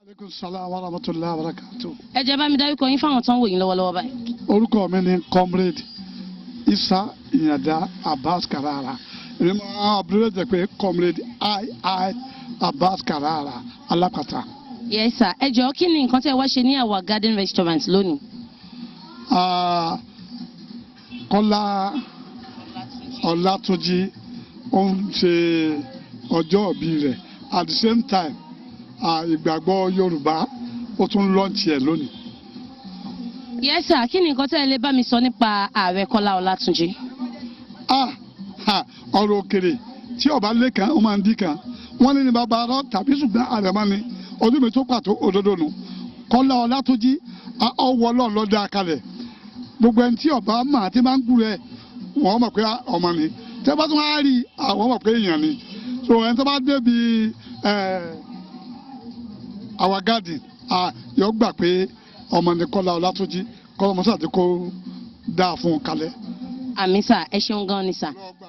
Aleykum salaam wa rahmatulah wa barakatuh. Ẹ jẹ́ bá mi dárúkọ yín fáwọn tó ń wò yín lọ́wọ́lọ́wọ́ báyìí. Orúkọ mi ni Comrade Isa Ìyàndá Abbas Karara. Èmi máa abbreviate pé Comrade II Abbas Karara Alápàtà. Yes sir, ẹ jọ̀ọ́, kí ni nǹkan tí ẹ wá ṣe ní Our Garden Restaurant lónìí? Ah, Kọ́lá Ọlátúnjí ó ń ṣe ọjọ́ ìbí rẹ̀. At the same time, ìgbàgbọ́ Yorùbá, ó tún launch ẹ̀ lónìí. Yes sir, kí ni nǹkan tí ẹ lè bá mi sọ nípa Ààrẹ Kọ́lá Ọlátúnjí? Ah ha, ọ̀rọ̀ òkèrè tí ọba lé kan, ó máa ń dí kan. Wọ́n ní bàbá arọ tàbí, ṣùgbọ́n àrẹ̀mọ́ ni ọdún mi tó pàtó òdodo nù. Kọ́lá Ọlátúnjí, ọwọ́ Ọlọ́run ló dá a kalẹ̀. Gbogbo ẹni tí ọba mà tí máa ń gbúrò ẹ̀, wọ́n mọ̀ pé ọmọ ni. Tẹ́ bá tún wá rí, àwọn mọ̀ pé èèyàn ni. So ẹni tó bá débi Our Garden yóò gbà pé ọmọ ni Kọ́lá Ọlátúnjí. Kọ́lá mọ́sá àti kó dáa fún un kalẹ̀. Àmín sir, ẹ ṣeun gan ni sir. Lọ́gbà.